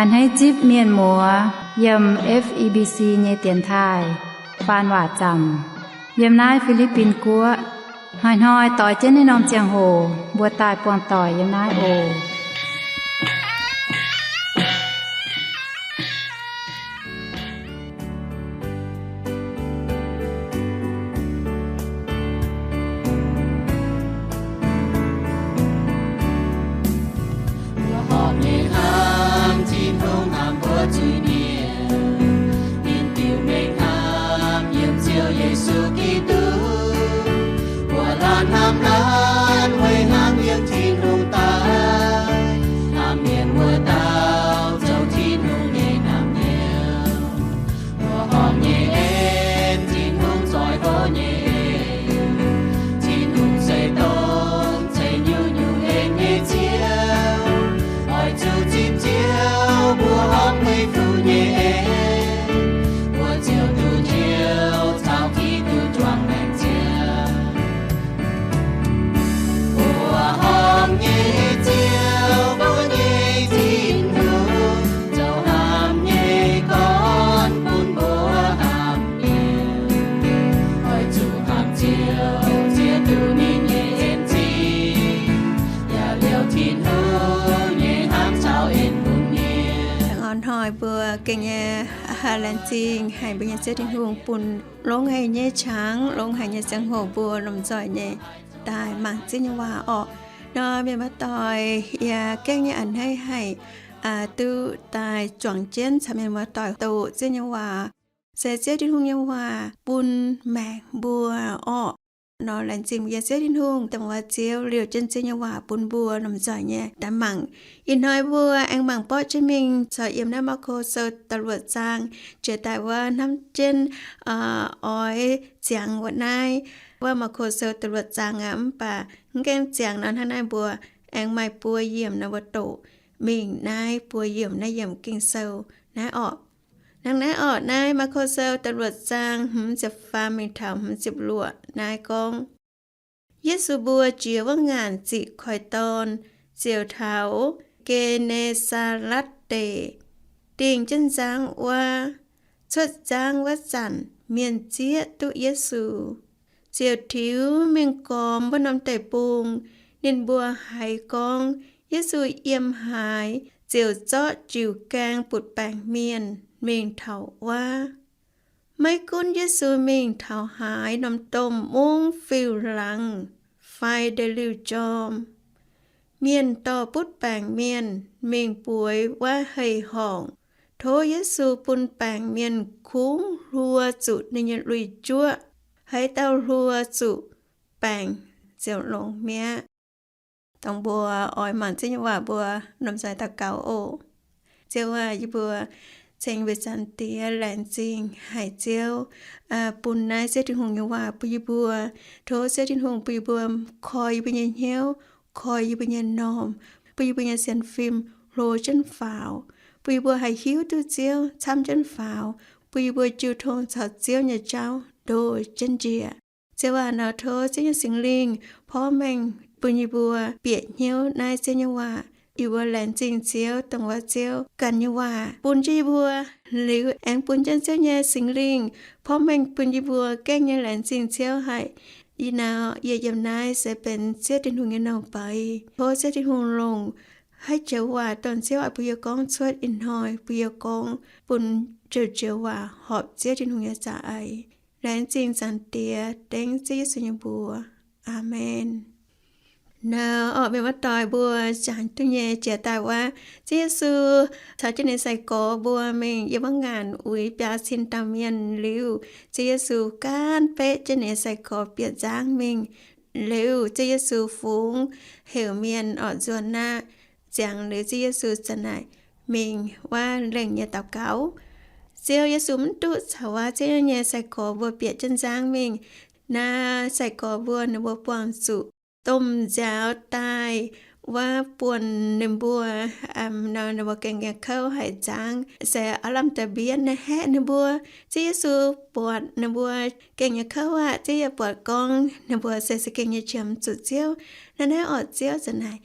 A'hneiv zipv mienh muoz yiem F E B C nyei dienx taaih faan waac zaamc yiem naaiv Fi^li^bin Guoqv. Hnoi-hnoi doix jienv naaiv norm ziangh hoc mbuo daaih buangh doic yiem naaiv oc. Mbuo horpc nyei hnamv Tin-Hungh hnamv mbuo zuiz-mienh, ninh diuc mengh hnamv yiem Ziouv Yesu Giduc. Mbuo laanh hnamv laanh weic hnangv yiem Tin-Hungh daaih, hnamv mienh wuov dauh zoux Tin-Hungh nyei naamh nyouz. Mbuo horpc nyei en, Tin-Hungh zoih hlo nyei en. Tin-Hungh se dongh ceix nyungc-nyungc en nyei Ziouv. Oix zuqc zipv Ziouv mbuo horpc meiv fuqv nyei en, mbuo ziouc duqv njoux caux Giduc juangc maengc ziangh. Mbuo horpc nyei Ziouv, mbuo nyei Tin-Hungh, zoux hnamv nyei gorn bun mbuo hnamv mienh. Oix zuqc hnamv Ziouv, ziex duqv ninh nyei en zingh, yaac liouh Tin-Hungh nyei hnamv caux en bun mienh. Hnoi-hnoi mbuo gengh nyei laengz zingh haic mbuo nyei Ziouv Tin-Hungh bun longx haic nyei qangx, longx haic nyei ziangh hoc mbuo lomh nzoih nyei daaih mangc Ziouv nyei waac orqc. Nor mienh muoz-doic yaac gengh nyei a'hneiv haic, duqv daaih juangc jienv caux mienh muoz-doic doqc Ziouv nyei waac. Se Ziouv Tin-Hungh nyei waac bun maengc mbuo orqc. Nor laengz zingh yie Ziouv Tin-Hungh dongh wuov Ziouv liouh jienv Ziouv nyei waac bun mbuo lomh nzoih nyei daaih mangc. Ih hnoi mbuo aengx mangc borqv jienv mingh caux yiem naaiv Maako Sou da'luoqc zaang jiex daaih wuov hnamv jienv oix ziangx wuov naaiv, wuov Maako Sou da'luoqc zaang aqv. Mv baac mv gaengh ziangx nor hnangv naaiv mbuo aengx maaih buo yiemc nor mbuo doqc mingh naaiv buo yiemc naaiv yiemc Ging-Sou naaiv orqc. Hnangv naaiv orqc, naaiv Maako Sou da'luoqc zaang hmz ziepc faam mingh taux hmz ziepc luoqc naaiv gorngv, Yesu mbuo jiex wuov ngaanc ziqc koiv-dorn ziouc taux Gen^ne^saa^letv Deic. Dingh jienv nzangv wuov, cuotv nzangv wuov zanc mienh zieqv duqv Yesu, ziouc tiux mingh gormx wuov norm deic-bung. Ninh mbuo haiz gorngv Yesu yiem haaix, ziouc zorqv jiu-gaeng butv-baengc mienh mingh taux wuov. Maiv gunv Yesu mingh taux haaix norm domh mungv fiuv-laangz fai ndeic-liuh jorm, mienh dorh butv-baengc mienh mingh bueix wuov hei-horngc, tov Yesu bun baengc mienh kungx hluo zuqc ninh nyei lui-juoqv. Haaix dauh hluo zuqc, baengc ziouc longx mi'aqv. Dongh mbuo oix mangc Ziouv nyei waac mbuo lomh nzoih daux gaux oc. Ziouv aac, yie mbuo ceng mbuo Zaangc Diex, laengz zingh haic Ziouv bun naaiv Ziouv Tin-Hungh nyei waac bun yie mbuo. Tov Ziouv Tin-Hungh bun yie mbuo koi yie mbuo nyei hnyouv, koi yie mbuo nyei m'normh, bun yie mbuo nyei sienx fim hlo jienv faaux, bun yie mbuo haih hiuv duqv Ziouv camv jienv faaux, bun yie mbuo jiu tong caux Ziouv nyei jauv ndoh jienv njiec. Ziouv aac, nor tov Ziouv nyei Singx Lingh porv mengh bun yie mbuo bieqc hnyouv naaiv Ziouv nyei waac. Yie mbuo laengz zingh Ziouv dongh wuov Ziouv ganh nyei waac bun jienv yie mbuo, liuz aengx bun jienv Ziouv nyei Singx Lingh porv mengh bun yie mbuo gengh nyei laengz zingh Ziouv haic. Ih nor yie yiem naaiv se benx Ziouv Tin-Hungh nyei nouh beiz. Tov Ziouv Tin-Hungh longc haaix joux waac dongh Ziouv oix bun yie gorngv cuotv ih hnoi, bun yie gorngv bun joux joux waac horpc Ziouv Tin-Hungh nyei za'eix. Laengz zingh Zaangc Diex, dengv Ziouv Yesu nyei mbuox. Aamen. Nor orqc, mienh muoz-doic mbuo jangx duqv nyei jiex daaih wuov, Ziouv Yesu caux jienv ninh nyei sai-gorx mbuo mingh yiem wuov ngaanc uix biaa cin dauh mienh liuz, Ziouv Yesu gaanv beqv jienv ninh nyei sai-gorx bieqc nzangv mingh. Liuz Ziouv Yesu fungx heuc mienh orqc nzuonx aqv. Ziangx liuz Ziouv Yesu za'naaic mingh wuov lengh nyei daux gaux. Ziouv Yesu mv duqv caux wuov Ziouv nyei sai-gorx mbuo bieqc jienv nzangv mingh. Naaiv sai-gorx mbuo ninh mbuo buangh zuqc domh nziaaux daaih wuov buonc ninh mbuo, ninh mbuo gengh nyei kouv haic nzangv, se aav lamh deix mbienv naaiv haeqv ninh mbuo. Ziouv Yesu buatc ninh mbuo gengh nyei kouv aqv. Ziouv yaac buatc gorngv ninh mbuo se za'gengh nyei qiemx zuqc Ziouv. Naaiv naaiv orqc, Ziouv za'naaic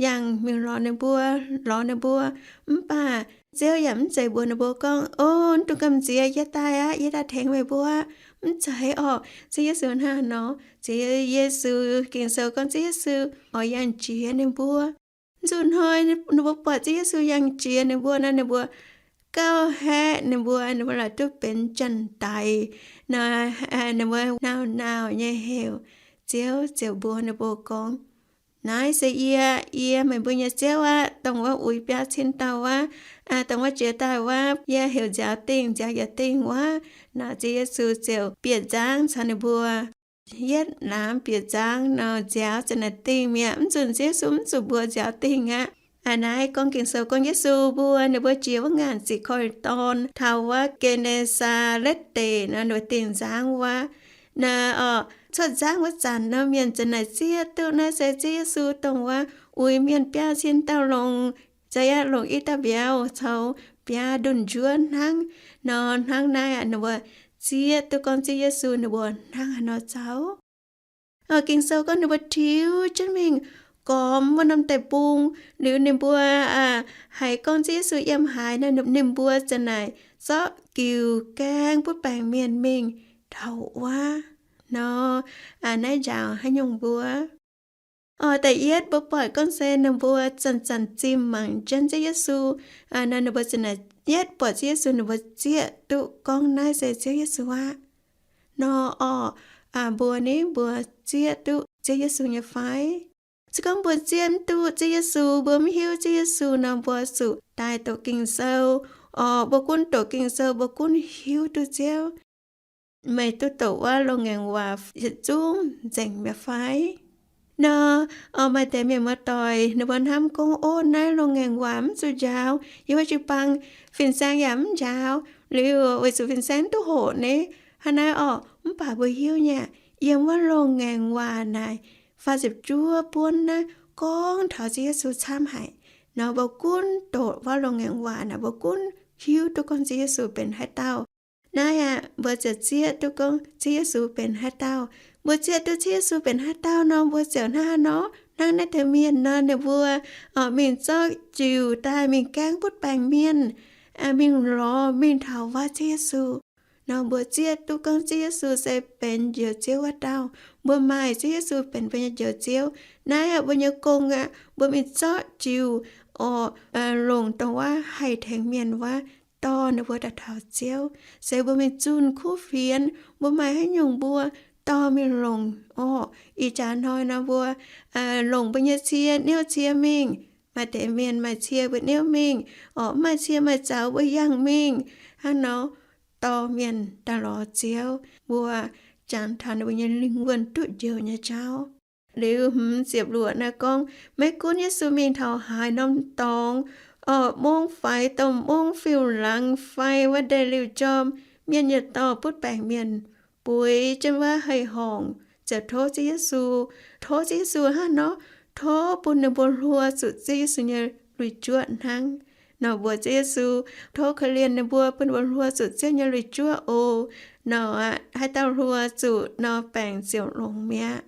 yangh mingh lorz ninh mbuo, lorz ninh mbuo. Mv baac Ziouv yaac mv zeiz mbuox ninh mbuo gorngv, O, mv dungx gamh nziex, yie daaih aqv, yie daaih tengx meih mbuo. Mv zeiz orqc. Ziouv Yesu hnangv haaix nor? Ziouv Yesu, Ging-Sou gorngv Ziouv Yesu oix yangh jiex ninh mbuo. Zuqc hnoi ninh mbuo buatc Ziouv Yesu yangh jiex ninh mbuo nor, ninh mbuo gauh haeqv ninh mbuo, ninh mbuo laaic duqv benx janx-daic nor, ninh mbuo nauz-nauz nyei heuc. Ziouv ziouc mbuox ninh mbuo gorngv, Naaiv se yie, yie meih mbuo nyei Ziouv aqv, dongh wuov uix biaa cin dauh wuov, dongh wuov jiex daaih wuov, yie heuc nziaaux dingh, nziaaux yietc dingh wuov. Nor Ziouv Yesu ziouc bieqc nzangv caux ninh mbuo yietv laamz bieqc nzangv nor, nziaaux za'naaic dingh mi'aqv. Mv zuqc, Ziouv Yesu mv zuqc mbuox nziaaux dingh aqv. Aa, naaiv gorngv Ging-Sou gorngv Yesu mbuo, ninh mbuo jiex wuov ngaanc ziqc korv-dorn taux wuov Gen^ne^saa^letv Deic nor, ninh mbuo dingh nzangv wuov. Naaiv orqc, cuotv nzangv wuov zanc nor, mienh za'naaic zieqv duqv naaiv se Ziouv Yesu dongh wuov uix mienh biaa cin dauh longc, za'gengh longc i dauh mbiauz caux biaa ndunh njuov hnangv. Nor hnangv naaiv aqv, ninh mbuo zieqv duqv gorngv Ziouv Yesu ninh mbuo hnangv haaix nor zoux. Ging-Sou gorngv ninh mbuo tiux jienv mingh gormx wuov norm deic-bung. Liuz ninh mbuo haiz gorngv Ziouv Yesu yiem haaix nor, ninh mbuo za'naaic zorqv jiuc gaeng butv baengc mienh mingh taux wuov nor. Naaiv njaaux haaix nyungc mbuo? Da'yietv mbuo buatc gorngv se ninh mbuo zanc-zanc zimh mangc jienv Ziouv Yesu nor, ninh mbuo za'naaic yietv buatc Ziouv Yesu ninh mbuo zieqv duqv gorngv naaiv se Ziouv Yesu aqv. Nor orqc, mbuo ni, mbuo zieqv duqv Ziouv Yesu nyei fai? Se gorngv mbuo zieqv mv duqv Ziouv Yesu, mbuo mv hiuv Ziouv Yesu nor, mbuo zuqc daaih doqc Ging-Sou. Orqc, mbuo gunv doqc Ging-Sou, mbuo gunv hiuv duqv Ziouv, meih duqv doqc wuov loz-ngaengc waac yietc zungv nzengc mi'aqv fai? Nor, maaih deix mienh muoz-doic ninh mbuo hnamv gorngv, Ov, naaiv loz-ngaengc waac mv zuqc njaaux, yiem wuov jiu-baang fin-saeng yaac mv njaaux. Liuz weic zuqc fin-saeng mv duqv hoqc ni. Hnangv naaiv orqc, mv baac mbuo hiuv nyei aqv, yiem wuov loz-ngaengc waac naaic faah ziepc juov buonv naaiv gorngv taux Ziouv Yesu camv haic. Nor mbuo gunv doqc wuov loz-ngaengc waac naaic, mbuo gunv hiuv duqv gorngv Ziouv Yesu benx haaix dauh. Naaiv aqv, mbuo ziouc zieqv duqv gorngv Ziouv Yesu benx haaix dauh. Mbuo zieqv duqv Ziouv Yesu benx haaix dauh nor, mbuo ziouc hnangv haaix nor, hnangv naaiv deix mienh nor, ninh mbuo mingh zorqv jiuc daaih mingh gaeng butv baengc mienh, mingh lorz mingh taux wuov Ziouv Yesu. Nor mbuo zieqv duqv gorngv Ziouv Yesu se benx Njoux Ziouv wuov dauh. Mbuo maaih Ziouv Yesu benx mbuo nyei Njoux Ziouv. Naaiv aqv, mbuo nyei gong aqv, mbuo mingh zorqv jiuc orqc, longc dongh wuov haih tengx mienh wuov dorh ninh mbuo daaih taux Ziouv. Se mbuo mingh zunh kuv fienx, mbuo maaih haaix nyungc mbuo dorh mingh longc orqc. Ih jaax hnoi nor mbuo longc mbuo nyei cie niouv cie mingh. Maaih deix mienh maaih cie mbuo niouv mingh, orqc, mv maaih cie maaih zaux mbuo yangh mingh. Hnangv nor dorh mienh daaih lorz Ziouv, mbuo jangx taux ninh mbuo nyei lingh wuonh duqv njoux nyei jauv. Liuz hmz ziepc luoqc naaiv gorngv, maiv gunv Yesu mingh taux haaix norm dorngx, orqc, mungv faix domh mungv, fiuv-laangz fai wuov ndeic-liuh jorm, mienh yietc dorh butv baengc mienh bueix jienv wuov hei-horngc ziouc tov Ziouv Yesu. Tov Ziouv Yesu hnangv nor, tov bun ninh mbuo hluo zuqc Ziouv Yesu nyei lui-juoqv hnangv. Nor mbuox Ziouv Yesu, tov korv-lienh ninh mbuo, bun ninh mbuo hluo zuqc Ziouv nyei lui-juoqv oc. Nor aqv, haaix dauh hluo zuqc nor, baengc ziouc longx mi'aqv.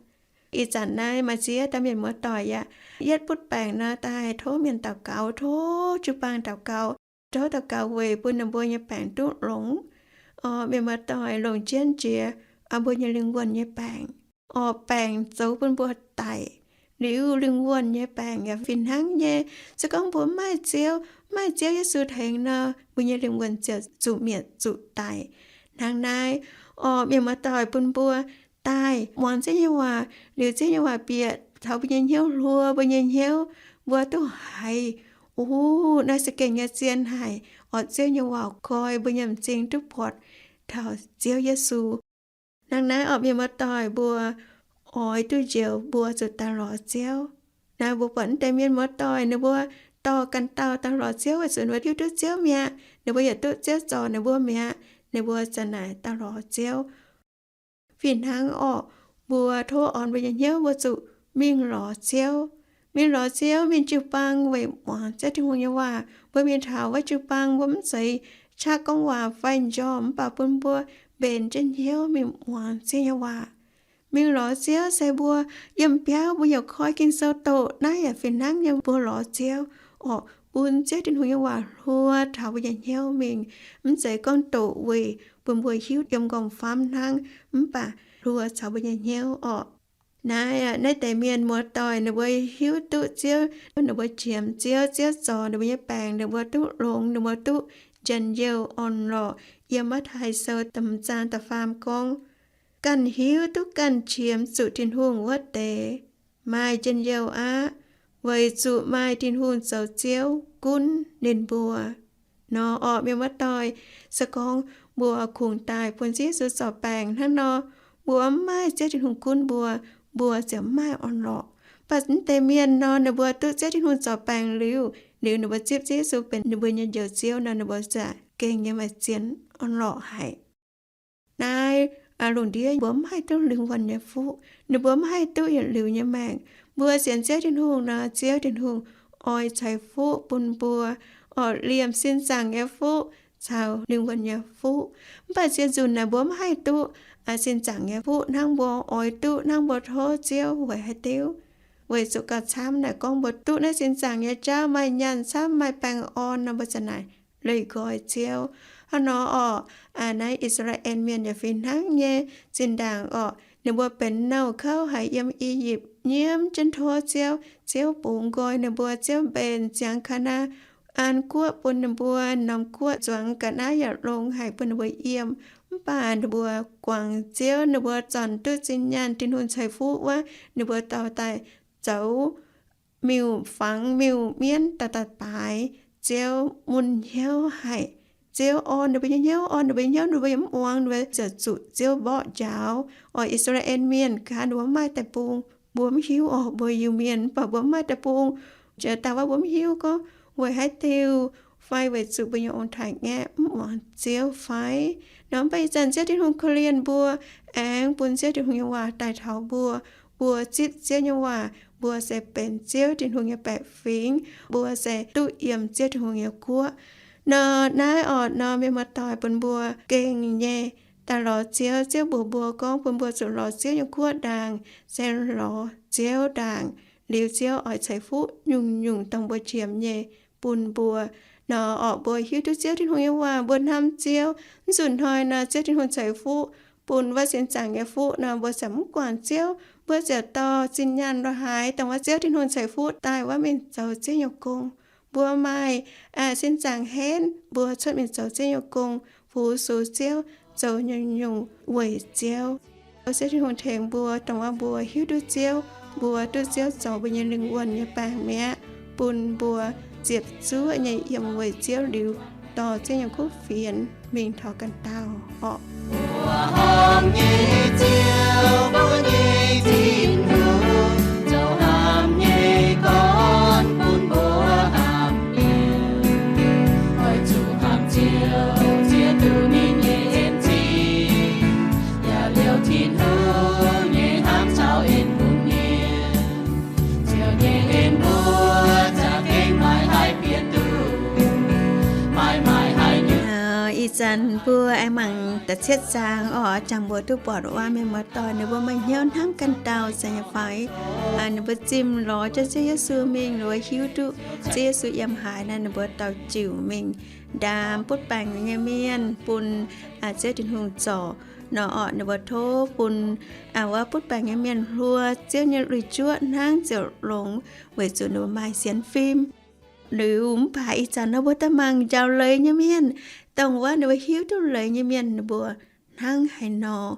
Ih zanc naaiv maaih ziex dauh mienh muoz-doic yaac yietv butv baengc nor daaih tov mienh daux gaux, tov jiu-baang daux gaux, tov daux gaux weic bun ninh mbuo nyei baengc duqv longx. Orqc, mienh muoz-doic, longc jienv jiex mbuo nyei lingh wuonh nyei baengc. Orqc, baengc zoux bun mbuo daic. Liuz lingh wuonh nyei baengc yaac fih hnangv nyei. Se gorngv mbuo mv maaih Ziouv, mv maaih Ziouv Yesu tengx nor, mbuo nyei lingh wuonh ziouc zuqc mietc zuqc daic. Hnangv naaiv, orqc, mienh muoz-doic, bun mbuo daaih muangx Ziouv nyei waac, liuz Ziouv nyei waac bieqc taux mbuo nyei hnyouv, hluo mbuo nyei hnyouv, mbuo duqv haiz, Ov, naaiv za'gengh nyei zien haic. Orqc, Ziouv nyei waac koi mbuo nyei m'zing duqv buatc taux Ziouv Yesu. Hnangv naaiv orqc, mienh muoz-doic, mbuo oix duqv njoux mbuo zuqc daaih lorz Ziouv. Naaiv mbuo buatc naaiv deix mienh muoz-doic ninh mbuo dorh ganh dauh daaih lorz Ziouv weic zuqc ninh mbuo hiuv duqv Ziouv mi'aqv. Ninh mbuo yaac duqv Ziouv zorc ninh mbuo mi'aqv. Ninh mbuo za'naaic daaih lorz Ziouv. Fih hnangv orqc, mbuo tov orn mbuo nyei hnyouv mbuo zuqc mingh lorz Ziouv. Mingh lorz Ziouv, mingh jiu-baang weic muangx Ziouv Tin-Hungh nyei waac. Mbuo mingh taux wuov jiu-baang, mbuo mv zeiz qaqv gorngv waac fai njormh, mv baac bun mbuo mbenc jienv hnyouv mingh muangx Ziouv nyei waac. Mingh lorz Ziouv se mbuo yiem biauv mbuo yaac koi Ging-Sou doqc, naaiv yaac fih hnangv nyei mbuo lorz Ziouv orqc. bun Ziouv Tin-Hungh nyei waac hluo taux mbuo nyei hnyouv mingh. Mv zeiz gorngv doqc weic bun mbuo hiuv yiem nqorngv-famv hnangv, mv baac hluo caux mbuo nyei hnyouv orqc. Naaiv, naaiv deix mienh muoz-doic ninh mbuo hiuv duqv Ziouv, ninh mbuo qiemx Ziouv, Ziouv zorc ninh mbuo nyei baengc, ninh mbuo duqv longx, ninh mbuo duqv njien-youh orn-lorqc. Yiem Matv^taai Sou da'hmz zaang da'faam gorngv, ganh hiuv duqv ganh qiemx zuqc Tin-Hungh wuov deix maaih njien-youh aqv, weic zuqc maaih Tin-Hungh zoux Ziouv gunv ninh mbuo. Nor orqc, mienh muoz-doic, se gorngv mbuo kungx daaih bun Ziouv Yesu zorc baengc hnangv nor, mbuo mv maaih Ziouv Tin-Hungh gunv mbuo, mbuo ziouc mv maaih orn-lorqc. Mv baac mv deix mienh nor, ninh mbuo duqv Ziouv Tin-Hungh zorc baengc liuz, liuz ninh mbuo zipv Ziouv Yesu benx ninh mbuo nyei Njoux Ziouv nor, ninh mbuo ziouc gengh nyei maaih zien orn-lorqc haic. Naaiv lungh ndiev mbuo mv haih duqv lingh wuonh nyei fuqv, ninh mbuo mv haih duqv yietc liuz nyei maengc. Mbuo sienx Ziouv Tin-Hungh nor, Ziouv Tin-Hungh oix ceix fuqv bun mbuo, oix liemh sin zaangc nyei fuqv caux lingh wuonh nyei fuqv. Mv baac ziex nzunc naaic mbuo mv haih duqv sin zaangc nyei fuqv hnangv mbuo oix duqv, hnangv mbuo tov Ziouv weic haaix diuc? Weic zuqc gauh camv naaic gorngv mbuo duqv naaiv sin zaangc nyei jauv maaih nyaanh camv, maaih baengh orn nor, mbuo ziouc naaic leih nqoi Ziouv. Hnangv nor orqc, naaiv I^saa^laa^en Mienh yaac fih hnangv nyei. Zinh ndaangc orqc, ninh mbuo benx nouh kouv haic yiem I^yipv, nyiemv jienv tov Ziouv, Ziouv bungx nqoi ninh mbuo, Ziouv mbenc ziangx Kaa^naa^an Guoqv bun ninh mbuo, norm guoqv zuangx ga'naaiv yaac longx haic bun ninh mbuo yiem. Mv baac ninh mbuo guangc Ziouv, ninh mbuo zornc duqv zinh nyaanh Tin-Hungh ceix fuqv wuov, ninh mbuo dorh daaih zoux miuc-fangx miuc-mienv daaih daaih baaix Ziouv, mun hnyouv haic. Ziouv orn ninh mbuo nyei hnyouv, orn ninh mbuo nyei hnyouv, ninh mbuo yaac mv muangx, ninh mbuo ziouc zuqc Ziouv mborqv njaaux. Orqc, I^saa^laa^en Mienh gaax ninh mbuo mv maaih deic-bung. Mbuo mv hiuv orqc, mbuo Iu-Mienh, mv baac mbuo mv maaih deic-bung. Jiex daaih wuov mbuo mv hiuv gorngv weic haaix diuc, fai weic zuqc mbuo nyei ong-taaix-ngaeqv mv muangx Ziouv fai? Nor mv baac ih zanc Ziouv Tin-Hungh korv-lienh mbuo, aengx bun Ziouv Tin-Hungh nyei waac daaih taux mbuo. Mbuo zipv Ziouv nyei waac, mbuo se benx Ziouv Tin-Hungh nyei baeqc fingx, mbuo se duqv yiem Ziouv Tin-Hungh nyei guoqv. Nor naaiv orqc, nor mienh muoz-doic, bun mbuo gengh nyei daaih lorz Ziouv. Ziouv mbuox mbuo gorngv bun mbuo zuqc lorz Ziouv nyei guoqv ndaangc, se lorz Ziouv ndaangc, liuz Ziouv oix ceix fuqv nyungc-nyungc dongh mbuo qiemx nyei bun mbuo. Nor orqc, mbuo hiuv duqv Ziouv Tin-Hungh nyei waac, mbuo hnamv Ziouv, mv zuqc hnoi nor Ziouv Tin-Hungh ceix fuqv bun wuov sin zaangc nyei fuqv nor, mbuo ziouc mv guangc Ziouv. Mbuo ziouc dorh zinh nyaanh lorz haaix dongh wuov Ziouv Tin-Hungh ceix fuqv daaih wuov mingh zoux Ziouv nyei gong. Mbuo maaih sin zaangc henv, mbuo cuotv mingh zoux Ziouv nyei gong, fu-sux Ziouv, zoux nyungc-nyungc weic Ziouv. Ziouv Tin-Hungh tengx mbuo, dongh wuov mbuo hiuv duqv Ziouv, mbuo duqv Ziouv zoux mbuo nyei lingh wuonh nyei baengc mi'aqv, bun mbuo ziepc zuoqv nyei yiem weic Ziouv liuz, dorh Ziouv nyei kuv fienx mingh taux ganh dauh orqc. Ih zanc mbuo aengx mangc da'cietv zaang orqc, jangx mbuo duqv buatc wuov mienh muoz-doic ninh mbuo maaih hnyouv hnamv ganh dauh se nyei fai. Ninh mbuo zimh lorz jienv Ziouv Yesu mingh, ninh mbuo hiuv duqv Ziouv Yesu yiem haaix nor, ninh mbuo dorh jiuc mingh ndaam butv baengc nyei mienh bun Ziouv Tin-Hungh zorc. Nor orqc, ninh mbuo tov bun wuov butv baengc nyei mienh hluo Ziouv nyei lui-juoqv hnangv ziouc longx, weic zuqc ninh mbuo maaih sienx fim. Liuz mv baac ih zanc nor mbuo daaih mangc njaaux leiz nyei mienh, dongh wuov ninh mbuo hiuv duqv leiz nyei mienh ninh mbuo hnangv haaix nor.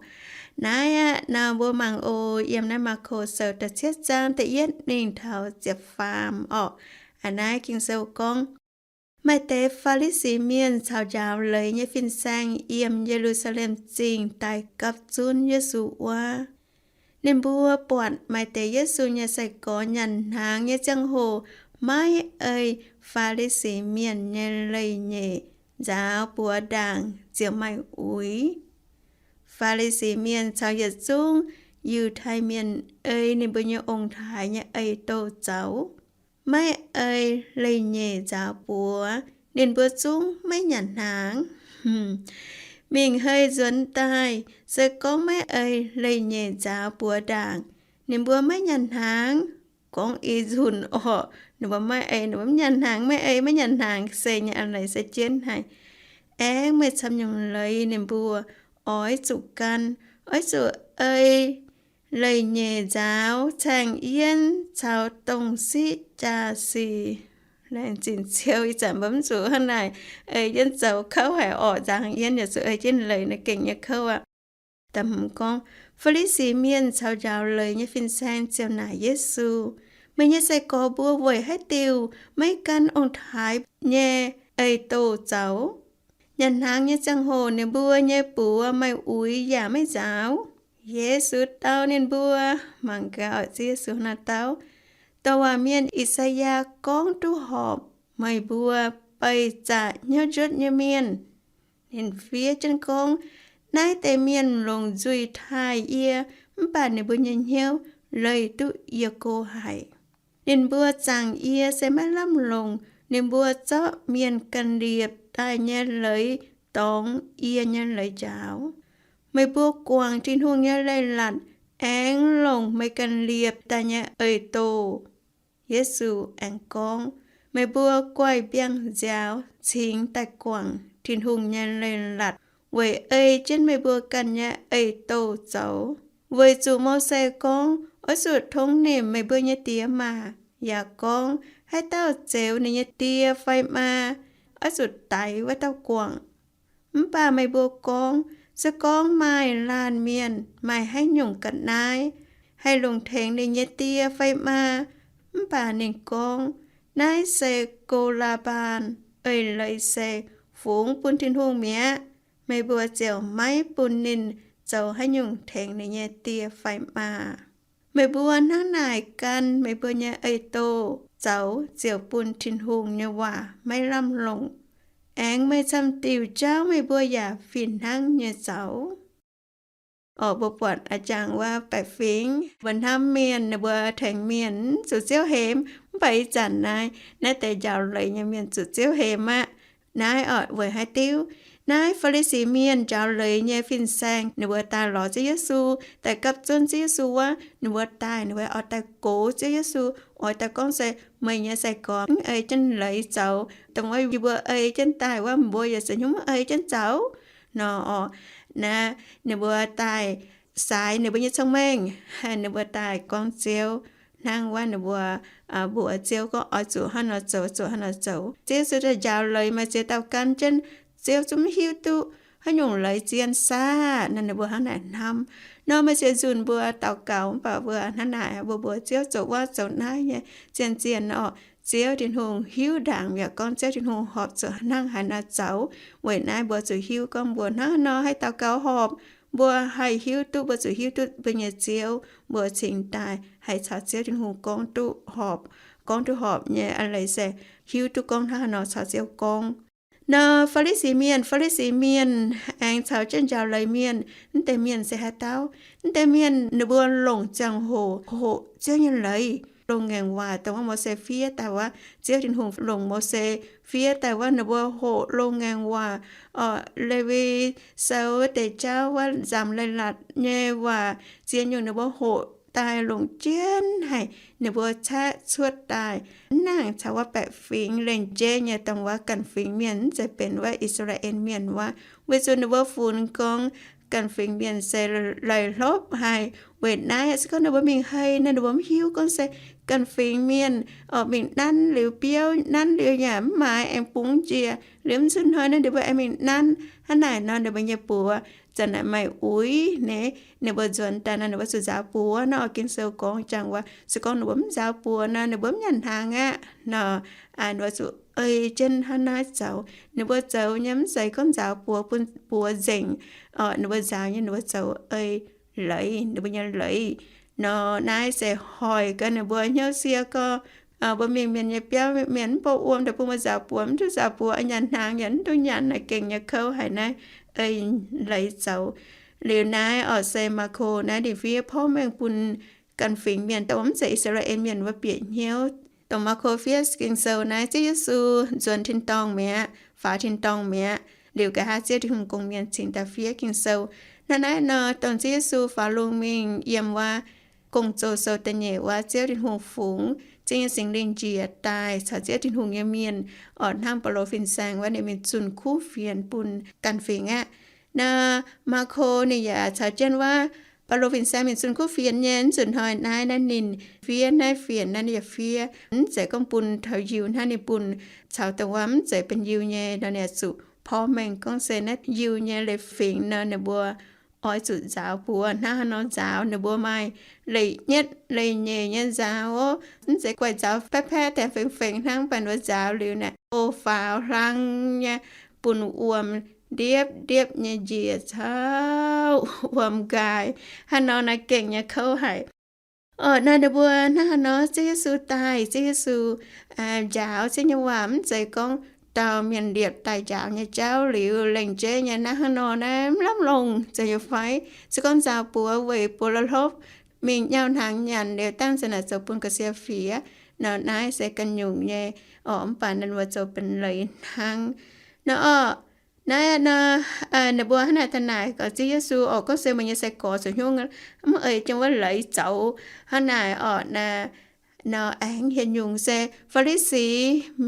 Naaiv aqv, nor mbuo mangc oc, yiem naaiv Maako Sou da'cietv zaang da'yietv mingh taux ziepc faam orqc. Aa, naaiv Ging-Sou gorngv, maaih deix Faa^li^si Mienh caux njaaux leiz nyei fin-saeng yiem Ye^lu^saa^lem Zingh daaih gapv zunv Yesu wuov. Ninh mbuo buatc maaih deix Yesu nyei sai-gorx nyanc hnaangx nyei ziangh hoc maiv ei Faa^li^si Mienh nyei leiz-nyeic nzaaux buoz ndaangc ziouc maaih uix. Faa^li^si Mienh caux yietc zungv Yiutai Mienh ei ninh mbuo nyei ong-taaix nyei ei-douh zoux, maiv ei leiz-nyeic nzaaux buoz. Ninh mbuo zungv maiv nyanc hnaangx. Mingh hei nzuonx daaih, se gorngv maiv ei leiz-nyeic nzaaux buoz ndaangc, ninh mbuo maiv nyanc hnaangx. Gorngv ih nzunc orqc, Ninh mbuo maiv ei, ninh mbuo maiv nyanc hnaangx, maiv ei, maiv nyanc hnaangx, se nyei a'leiz se jienv haic. Aengx meih camv nyungc leiz ninh mbuo oix zuqc gan, oix zuqc ei leiz-nyeic nzaaux caeng yienv caux dongh siqv jaa-sic. Laengz zingh Ziouv, ih zanc mbuo mv zuqc hnangv naaic ei jienv zoux kouv haic orqc, nzaaux yienv yaac zuqc ei jienv leiz naaiv gengh nyei kouv aqv. Da'hmz gorngv, Faa^li^si Mienh caux njaaux leiz nyei fin-saeng ziouc naaic Yesu, Meih nyei sai-gorx mbuo weic haaix diuc maiv gan ong-taaix nyei eix-douh zoux? Nyanc hnaangx nyei ziangh hoc ninh mbuo nyei buoz maaih uix yaac maiv nzaaux. Yesu dau ninh mbuo, mangc gaax oc, Ziouv Yesu naaiv dau, Douc waac mienh I^saa^yaa gorngv duqv horpc, Meih mbuo beih zaqc hnyouv njuotv nyei mienh. Ninh fiev jienv gorngv, Naaiv deix mienh longc nzuih taaih yie, mv baac ninh mbuo nyei hnyouv leih duqv yie go haic. Ninh mbuo zaangc yie se maiv lamh longc ninh mbuo zorqv mienh ganh liepc daaih nyei leiz dorngx yie nyei leiz njaaux. Meih mbuo guangc Tin-Hungh nyei leiz-latc aengx longc meih ganh liepc daaih nyei eix-douh. Yesu aengx gorngv, Meih mbuo guaix mbiangh-nziaaux cingx daaih guangc Tin-Hungh nyei leiz-latc weic ei jienv meih mbuo ganh nyei eix-douh zoux. Weic zuqc Mose gorngv, Oix zuqc tongx nimc meih mbuo nyei diex maac, yaac gorngv, Haaix dauh zeux ninh nyei die fai maa, oix zuqc daix wuov dauh guangc. Mv baac meih mbuo gorngv, Se gorngv maaih laanh mienh maaih haaix nyungc ga'naaiv haih longc tengx ninh nyei die fai maa, mv baac ninh gorngv, Naaiv se Ko^laa^mbaan, eix leiz se Fungx bun Tin-Hungh mi'aqv, meih mbuo ziouc maiv bun ninh zoux haaix nyungc tengx ninh nyei die fai maa. Meih mbuo hnangv naaic gan meih mbuo nyei eix-douh zoux ziouc bun Tin-Hungh nyei waac maiv lamh longc. Aengx meih camv diuc jauv meih mbuo yaac fih hnangv nyei zoux. Orqc, mbuo buatc a'jangc jangx wuov baeqc fingx, mbuo hnamv mienh, ninh mbuo tengx mienh zuqc Ziouv hemx, mv baac ih zanc naaiv, naaiv deix njaaux leiz nyei mienh zuqc Ziouv hemx aqv. Naaiv orqc weic haaix diuc? Naaiv Faa^li^si Mienh njaaux leiz nyei fin-saeng ninh mbuo daaih lorz Ziouv Yesu, daaih gapv zuonv Ziouv Yesu wuov, ninh mbuo daaih, ninh mbuo oix daaih gox Ziouv Yesu, oix daaih gorngv se, Meih nyei sai-gorx mv ei jienv leiz zoux, dongh wuov yie mbuo ei jienv daaih wuov, mbuo yaac se hnyouv mv ei jienv zoux nor orqc. Naaiv ninh mbuo daaih saaix ninh mbuo nyei cong-mengh, ninh mbuo daaih gorngv Ziouv hnangv wuov, ninh mbuo mbuox Ziouv gorngv oix zuqc hnangv nor zoux, zuqc hnangv nor zoux. Ziouv Yesu daaih njaaux leiz maaih ziex dauh gan jienv, Ziouv zungv mv hiuv duqv haaix nyungc leiz zien saah nor, ninh mbuo hnangv naaic hnamv. Nor maaih ziex nzunc mbuo daux gaux mv baac mbuo hnangv naaic, mbuo mbuox Ziouv zoux wuov zoux naaiv nyei, zien zien orqc. Ziouv Tin-Hungh hiuv ndaangc yaac gorngv Ziouv Tin-Hungh horpc zuqc hnangv haaix nor zoux. Weic naaiv mbuo zuqc hiuv gorngv mbuo hnangv haaix nor haih daux gaux horpc, mbuo haih hiuv duqv, mbuo zuqc hiuv duqv mbuo nyei Ziouv, mbuo cingx daaih haih caux Ziouv Tin-Hungh gorngv duqv horpc. Gorngv duqv horpc nyei a'leiz se hiuv duqv gorngv hnangv haaix nor caux Ziouv gorngv. Nor Faa^li^si Mienh, Faa^li^si Mienh aengx caux jienv njaaux leiz mienh. Mv deix mienh se haaix dauh? Mv deix mienh ninh mbuo longc ziangh hoc hoqc Ziouv nyei leiz, loz-ngaengc waac dongh wuov Mose fiev daaih wuov. Ziouv Tin-Hungh longc Mose fiev daaih wuov, ninh mbuo hoqc loz-ngaengc waac, orqc, Lewi Sou wuov deix jauv wuov, nzamc leiz-latc nyei waac, ziex nyungc ninh mbuo hoqc daaih longc jienv haic, ninh mbuo caeqv cuotv daaih. Mv nangc caux wuov baeqc fingx lengc jeiv nyei dongh wuov ganh fingx mienh, mv zeiz benx wuov I^saa^laa^en Mienh wuov, weic zuqc ninh mbuo funx gorngv ganh fingx mienh se laih hlopv haic. Weic naaiv se gorngv ninh mbuo mingh hei nor, ninh mbuo mv hiuv gorngv se ganh fingx mienh, orqc, mingh nanv liuz biouv, nanv liuz yaac mv maaiz, aengx bungx njiec, liuz mv zuqc hnoi nor ninh mbuo aengx mingh nanv. Hnangv naaic nor ninh mbuo nyei buoz zanc naaic maaih uix nyei. Ninh mbuo nzuonx daaih nor ninh mbuo zuqc nzaaux buoz nor. Ging-Sou gorngv jangx wuov, se gorngv ninh mbuo mv nzaaux buoz nor, ninh mbuo mv nyanc hnaangx aqv nor. Ninh mbuo zuqc ei jienv hnangv naaiv zoux. Ninh mbuo zoux nyei mv zeiz gorngv nzaaux buoz bun buoz nzengc. Orqc, ninh mbuo nzaaux nyei, ninh mbuo zoux ei leiz, ninh mbuo nyei leiz. Nor naaiv se hoic gaax ninh mbuo hnyouv sie gorx. Mbuo mingh mienh nyei biauv, mienh mv bou wuom daaih bun mbuo nzaaux buoz, mv duqv nzaaux buoz, nyanc hnaangx yaac mv duqv nyanc, naaic gengh nyei kouv haic naaiv, ei leiz zoux. Liuz naaiv orqc se Maako naaiv ninh fiev porv mengh bun ganh fingx mienh, dongh mv zeiz I^saa^laa^en Mienh wuov bieqc hnyouv. Dongh Maako fiev Ging-Sou naaiv, Ziouv Yesu nzuonx tin-dorngh mi'aqv, faaux tin-dorngh mi'aqv. Liuz nqa'haav Ziouv Tin-Hungh gong-mienh cingx daaih fiev Ging-Sou. Hnangv naaiv nor, dongh Ziouv Yesu faaux lungh mingh yiem wuov Gong-Zoh sou da'nyeic wuov, Ziouv Tin-Hungh fungx Ziouv nyei Singx Lingh njiec daaih caux Ziouv Tin-Hungh nyei mienh, orqc, hnangv Baulo fin-saeng wuov, ninh mingh zunh kuv fienx bun ganh fingx aqv. Naaiv Maako ninh yaac caux jienv wuov Baulo fin-saeng mingh zunh kuv fienx nyei. Mv zuqc hnoi naaiv, naaiv ninh fiev naaiv fienx naaiv, ninh yaac fiev, mv zeiz gorngv bun taux yiu hnangv, ninh bun caux dongh wuov mv zeiz benx yiu nyei nor, ninh zuqc porv mengh gorngv se naaiv yiu nyei leiz-fingx nor, ninh mbuo oix zuqc nzaaux buoz hnangv haaix nor nzaaux. Ninh mbuo maaih leiz-nyetv leiz-nyeic nyei nzaaux, mv zeiz guaih nzaaux paeqv-paeqv, daengx fengx-fengx hnangv. Mv baac ninh mbuo nzaaux liuz naaic, o, faaux hlang nyei, bun wuom ndiepv ndiepv nyei njiec caux wuom nqaai hnangv nor, naaiv gengh nyei kouv haic. Orqc, naaiv ninh mbuo hnangv haaix nor, Ziouv Yesu daaih, Ziouv Yesu njaaux Ziouv nyei waac, mv zeiz gorngv dauh mienh liepc daaih njaaux nyei jauv liuz lengc jeiv nyei naaiv hnangv nor, naaiv mv lamh longc, zeiz nyei fai? Se gorngv nzaaux buoz weic buoz la'hlopv mingh nyauv hnaangx nyanc liuz, dangh ziouc naaic zoux bun ga'sie fiev nor, naaiv se ganh nyungc nyei. Orqc, mv baac ninh mbuo zoux benx leiz hnangv nor. Orqc, naaiv nor, ninh mbuo hnangv naaic daaih naaic gorx Ziouv Yesu, orqc, gorngv se meih nyei sai-gorx zoux hnyouv mv ei jienv wuov leiz zoux hnangv naaic. Orqc, nor aengx hieh nyungc se Faa^li^si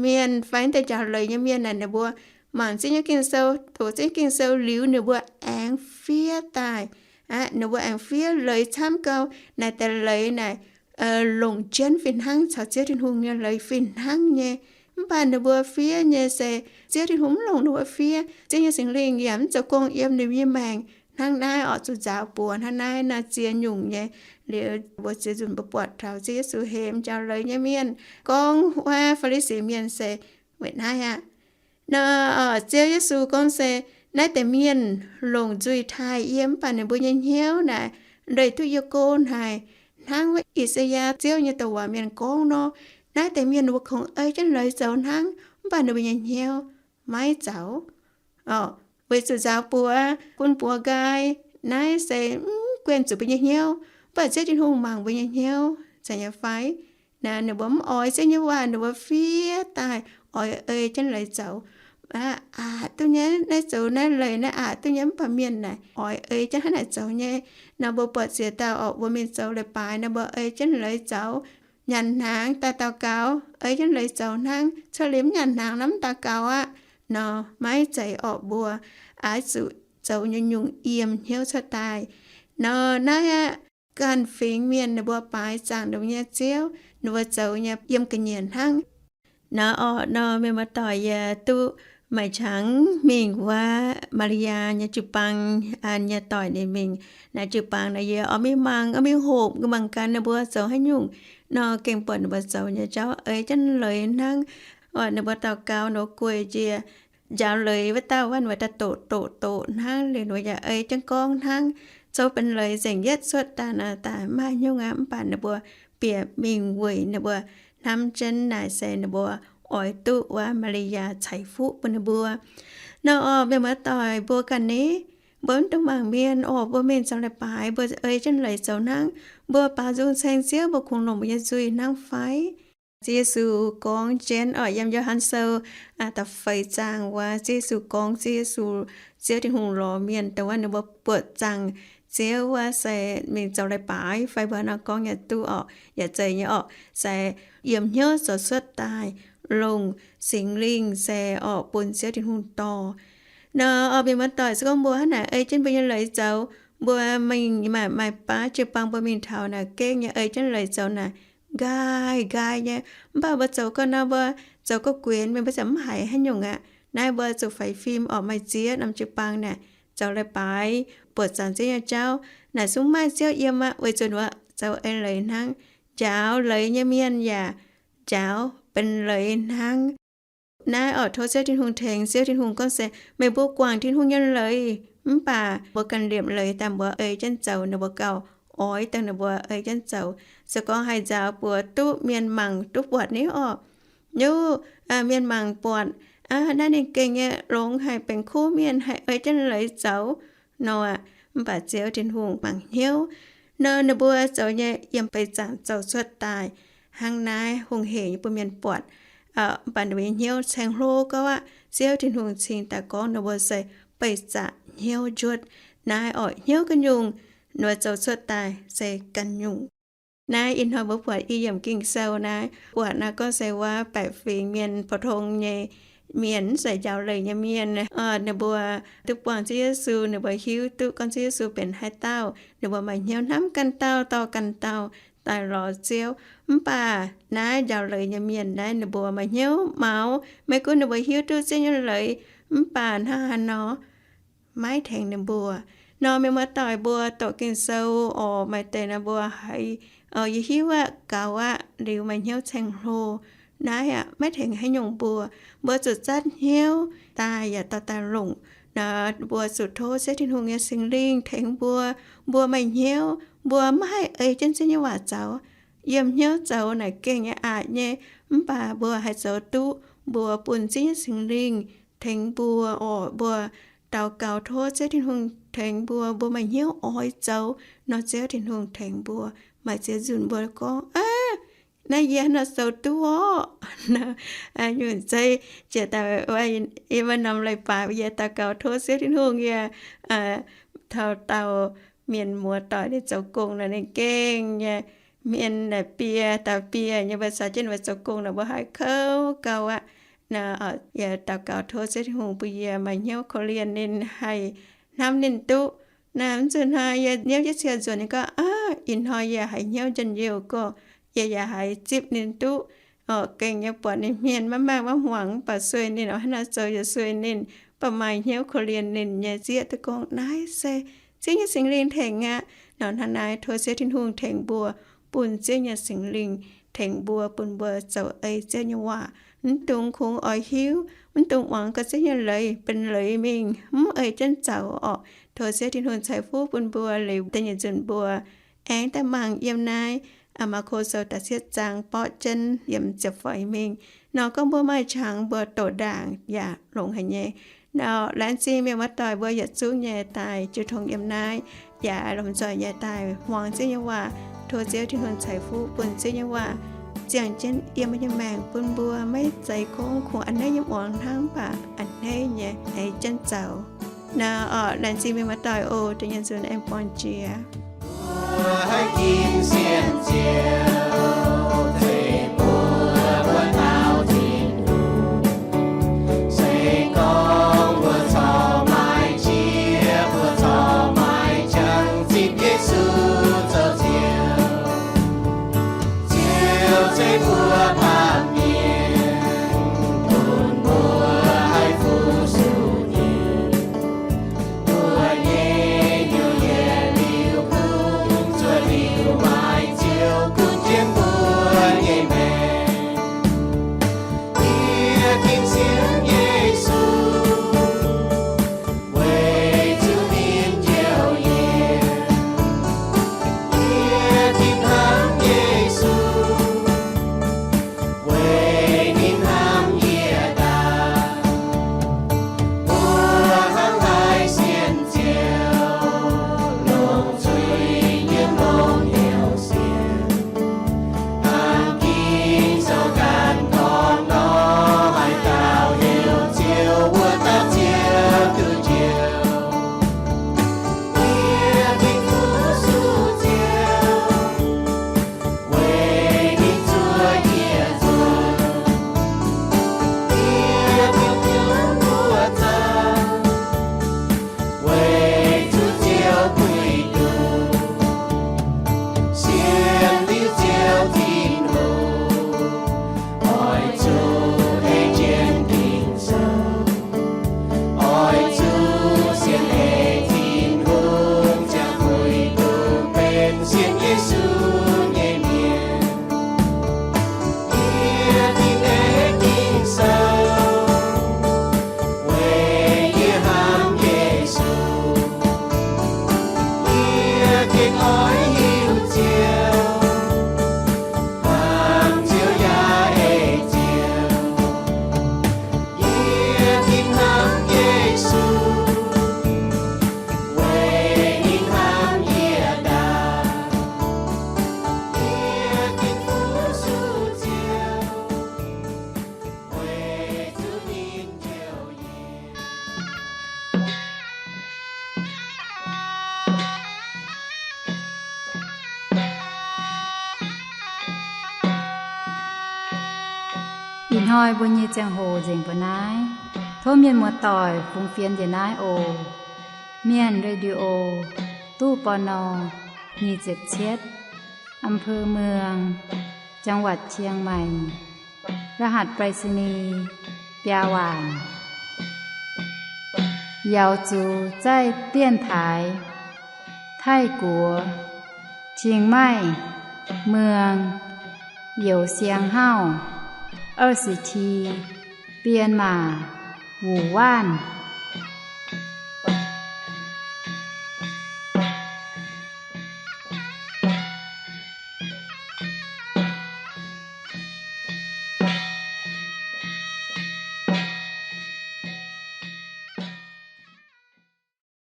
Mienh fai deix njaaux leiz nyei mienh naaic, ninh mbuo mangc Ziouv nyei Ging-Sou, doqc Ziouv nyei Ging-Sou liuz, ninh mbuo aengx fiev daaih. Aqv, ninh mbuo aengx fiev leiz camv gau. Naaiv deix leiz naaic longc jienv fih hnangv, caux Ziouv Tin-Hungh nyei leiz fih hnangv nyei. Mv baac ninh mbuo fiev nyei se Ziouv Tin-Hungh mv longc ninh mbuo fiev. Ziouv nyei Singx Lingh yaac mv zoux gong yiem ninh mbuo nyei maengc. Hnangv naaiv orqc, zuqc nzaaux buoz hnangv naaiv nor, ziex nyungc nyei. Liuz mbuo ziex nzunc mbuo buatc taux Ziouv Yesu hemx njaaux leiz nyei mienh gorngv wuov Faa^li^si Mienh se weic naaiv aqv. Nor, Ziouv Yesu gorngv se naaiv deix mienh longc nzuih taaih yie, mv baac ninh mbuo nyei hnyouv naaic leih duqv yie go haic. Hnangv wuov I^saa^yaa, Ziouv nyei douc waac mienh gorngv nor, naaiv deix mienh ninh mbuo kungx ei jienv leiz zoux hnangv, mv baac ninh mbuo nyei hnyouv maiv zaux. Orqc, weic zuqc nzaaux buoz bun buoz nqaai, naaiv se mv guen zuqc mbuo nyei hnyouv, mv baac Ziouv Tin-Hungh mangc mbuo nyei hnyouv, zeiz nyei fai? Naaiv ninh mbuo mv oix Ziouv nyei waac, ninh mbuo fiev daaih oix ei jienv leiz zoux. Aqc, duqv nyei, naaiv zoux naaiv leiz naaiv aqc, duqv nyei, mv baac mienh naaic oix ei jienv hnangv naaic zoux nyei. Nor mbuo buatc ziex dauh orqc, mbuo mingh zoux leiz-baaix nor, mbuo ei jienv leiz zoux. Nyanc hnaangx daaih daux gaux ei jienv leiz zoux hnangv. Cuotv liuz mv nyanc hnaangx nor mv daux gaux aqv. Nor maiv zeiz orqc, mbuo oix zuqc zoux nyungc-nyungc yiem hnyouv cuotv daaih. Nor naaiv aqv, ganh fingx mienh ninh mbuo baaix zaangc ninh mbuo nyei Ziouv, ninh mbuo zoux nyei yiem ga'nyiec hnangv. Nor orqc, nor mienh muoz-doic, yie duqv maaih qangx mingh wuov Maa^li^yaa nyei jiu-baang, an nyei doic ninh mingh naaiv jiu-baang naaic, yie oix mingh mangc, oix mingh hopv mangc gaax ninh mbuo zoux haaix nyungc. Nor gengh buatc ninh mbuo zoux nyei jauv ei jienv leiz hnangv. Orqc, ninh mbuo daux gaux nor gueic njiec njaaux leiz wuov dauh wuov, ninh mbuo daaih doqc doqc doqc hnangv, liuz ninh mbuo yaac ei jienv gorngv hnangv. Zoux benx leiz nzengc yietv cuotv daaih naaic daaih maiv nyungc aqv, mv baac ninh mbuo bieqc mingh weic ninh mbuo hnamv jienv naaic se ninh mbuo oix duqv wuov Maa^li^yaa ceix fuqv bun ninh mbuo. Nor orqc, mienh muoz-doic, mbuo ganh ni, mbuo mv dungx mangc mienh orqc, mbuo mingh zoux leiz-baaix mbuo ei jienv leiz zoux hnangv. Mbuo baaux nzung ceng Ziouv mbuo kungx longc mbuo nyei nzuih hnangv fai? Ziouv Yesu gorngv jienv orqc, yiem Yo^han Sou da'feix zaang wuov, Ziouv Yesu gorngv, Ziouv Yesu, Ziouv Tin-Hungh lorz mienh dongh wuov ninh mbuo buoqc zaangc Ziouv wuov se mingh zoux leiz-baaix fai mbuo nor gorngv yaac duqv orqc, yaac zeiz nyei orqc, se yiem hnyouv zoux cuotv daaih, longc Singx Lingh se orqc bun Ziouv Tin-Hungh dorh. Nor orqc, mienh muoz-doic, se gorngv mbuo hnangv naaic ei jienv mbuo nyei leiz zoux, mbuo mingh maaih, maaih baav jiu-baang mbuo mingh taux naaic gengh nyei ei jienv leiz zoux naaic, nqaai nqaai nyei. Mv baac mbuo zoux gau nor, mbuo zoux gau guenx mingh, mbuo ziouc mv haiz haaix nyungc aqv. Naaiv mbuo zuqc faix fim orqc, maaih ziex norm jiu-baang naaic zoux leiz-baaix buoqc zaangc Ziouv nyei jauv naaic, zungv maaih Ziouv yiem aqv, weic zuqc mbuo zoux ei leiz hnangv. Njaaux leiz nyei mienh yaac njaaux benx leiz hnangv. Naaiv orqc, tov Ziouv Tin-Hungh tengx. Ziouv Tin-Hungh gorngv se meih mbuo guangc Tin-Hungh nyei leiz, mv baac mbuo ganh liepc leiz daaih mbuo ei jienv zoux, ninh mbuo gauh oix dongh ninh mbuo ei jienv zoux. Se gorngv haih nzaaux buoz duqv mienh mangc duqv buatc ni orqc, yov, mienh mangc buatc, aa, naaiv ninh gengh nyei longx haic, benx kuv mienh, haih ei jienv leiz zoux nor aqv. Mv baac Ziouv Tin-Hungh mangc hnyouv. Nor ninh mbuo zoux nyei yiem beic zaangc zoux cuotv daaih hnangv naaiv, hungh heic nyei bun mienh buatc. Mv baac ninh mbuo nyei hnyouv ceng-hlo gauh aqv. Ziouv Tin-Hungh cingx daaih gorngv ninh mbuo se beic zaangc hnyouv njuotv. Naaiv orqc, hnyouv ganh nyungc, ninh mbuo zoux cuotv daaih se ganh nyungc. Naaiv ih hnoi mbuo buatc i yiemc Ging-Sou naaiv, buatc naaiv gorngv se wuov baeqc fingx mienh, pou-tong nyei mienh, mv zeiz njaaux leiz nyei mienh, ninh mbuo duqv buangh Ziouv Yesu, ninh mbuo hiuv duqv gorngv Ziouv Yesu benx haaix dauh, ninh mbuo maaih hnyouv hnamv ganh dauh dorh ganh dauh daaih lorz Ziouv. Mv baac naaiv njaaux leiz nyei mienh naaiv ninh mbuo maaih hnyouv maux, maiv gunv ninh mbuo hiuv duqv Ziouv nyei leiz, mv baac hnangv haaix nor maiv tengx ninh mbuo. Nor mienh muoz-doic, mbuo doqc Ging-Sou oc, maaih deix nor mbuo haiz yie hiuv aqv, gaux aqv, liuz maaih hnyouv ceng-hlo. Naaiv aqv, maiv tengx haaix nyungc mbuo. Mbuo zuqc zatv hnyouv daaih yaac dorh daaih longc. Nor mbuo zuqc tov Ziouv Tin-Hungh nyei Singx Lingh tengx mbuo. Mbuo maaih hnyouv, mbuo maiv haih ei jienv Ziouv nyei waac zoux. Yiem hnyouv zoux naaic gengh nyei aqc nyei, mv baac mbuo haih zoux duqv. Mbuo bun Ziouv nyei Singx Lingh tengx mbuo oc. Mbuo daux gaux tov Ziouv Tin-Hungh tengx mbuo. Mbuo maaih hnyouv oix zoux nor, Ziouv Tin-Hungh tengx mbuo. Maaih ziex nzunc mbuo gorngv, Aav, naaiv yie hnangv nor zoux duqv orqc. Nyungc zeiv jiex daaih, yie maaih norm leiz-baaix yie daux gaux tov Ziouv Tin-Hungh yie taux dauh mienh muoz-doic ninh zoux gong nor, ninh gengh nyei hmien naaic biei daaih biei nyei. Mbuo caux jienv ninh mbuo zoux gong nor, mbuo haiz kouv gau aqv. Yie daux gaux tov Ziouv Tin-Hungh bun yie maaih hnyouv korv-lienh ninh, haih hnamv ninh duqv. Naaiv mv zuqc hnoi yie hnyouv jienv cie nzuonx nyei gorngv, Aav, ih hnoi yie haiz hnyouv njien-youh gorx, yie yaac haiz zipv ninh duqv. Oc, gengh nyei buatc ninh hmien maiv mangc maiv hmuangx, mv baac sueih ninh, hnangv naaiv zoux yaac sueih ninh, mv baac maaih hnyouv korv-lienh ninh nyei zieqv duqv gorngv naaiv se Ziouv nyei Singx Lingh tengx aqv. Nor hnangv naaiv tov Ziouv Tin-Hungh tengx mbuo, bun Ziouv nyei Singx Lingh tengx mbuo, bun mbuo zoux ei Ziouv nyei waac, mv dungx kungx oix hiuv, mv dungx muangx gaax Ziouv nyei leiz benx leiz mingh, mv ei jienv zoux orqc. Tov Ziouv Tin-Hungh ceix fuqv bun mbuo liuz da'nyeic nzunc mbuo aengx daaih mangc yiem naaiv Maako Sou da'cietv zaang borqv jienv yiem ziepc feix mingh. Nor gorngv mbuo maaih qangx mbuo doqc ndaangc yaac longx haic nyei. Nor laengz zingh mienh muoz-doic mbuo yietc zungv nyei daaih jiu tong yiem naaiv, yaac lomh nzoih nyei daaih muangx Ziouv nyei waac. Tov Ziouv Tin-Hungh ceix fuqv bun Ziouv nyei waac ziangh jienv yiem mbuo nyei maengc, bun mbuo maiv zeiz gorngv kungx a'hneiv nyei muangx hnangv, mv baac a'hneiv nyei ei jienv zoux. Nor orqc, laengz zingh mienh muoz-doic oc. Da'nyeic nzunc aengx buangh jiex. Mbuo haih ginv sienx Ziouv, zeiz mbuo, mbuo daaux Tin-Hungh. Se gorngv mbuo corc maiv jiex, mbuo corc maiv jangx zipv Yesu zoux Ziouv, Ziouv zeiz mbuo baamh mienh, bun mbuo haih fu-sux ninh. Mbuo nyei hnyouv yietc liuz gunv zuov liuz maaih Ziouv gunv jienv Ih hnoi mbuo nyei ziangh hoc nzengc mbuo naaiv. Tov mienh muoz-doic fungx fienx njiec naaiv oc. Mienh Radio, ตู้ ปณ. nyic ziepc cietv, อำเภอเมือง จังหวัดเชียงใหม่ รหัสไปรษณีย์ biaa waanc. Yaauz zuqc zaih dienv taaix Taiv-Guoqv, Chiang Mai, Muang, Youc Siang Hauv, 二十七, Bienh Maac, Wuc Waanv.